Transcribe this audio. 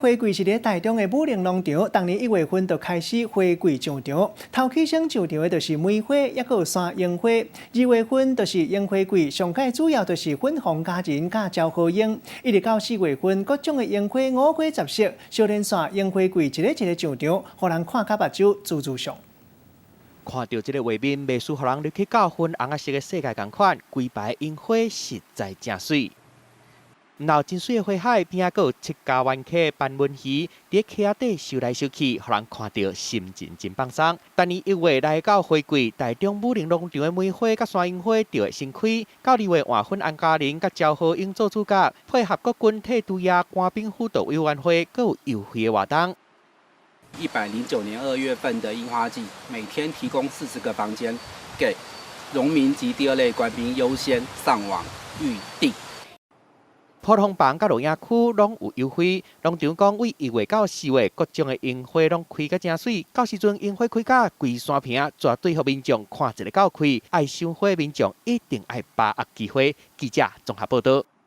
花季是佇台中的武陵農場，逐年1月份就開始花季上場。頭起先上場的就是梅花，抑閣有山櫻花。2月份就是櫻花季，上蓋主要就是粉紅佳人佮昭和櫻。一直到4月份，各種的櫻花五花十色，小連線櫻花季一个一个上場，予人看甲目睭滋滋爽。看著這个畫面，袂輸予人入去到粉紅仔色的世界仝款，規排櫻花實在誠媠。毋但真媠的花海邊仔，閣有七加灣溪斑紋魚佇溪仔底游來游去，予人看著心情真放鬆。逐年1月來到花季，台中武陵農場的梅花佮山櫻花就會先開。到2月換粉紅佳人佮昭和櫻做主角，配合國軍退伍役官兵輔導委員會，閣有優惠的活動。109年2月份的櫻花季，每天提供40個房間給榮民及第二類官兵優先上網預訂。普通房佮露營區攏有優惠，農場講對1月到4月，各種的櫻花攏開甲誠媠，到時陣櫻花開甲規山坪，絕對予民眾看一个夠開。愛賞花民眾一定愛把握機會。記者綜合報導。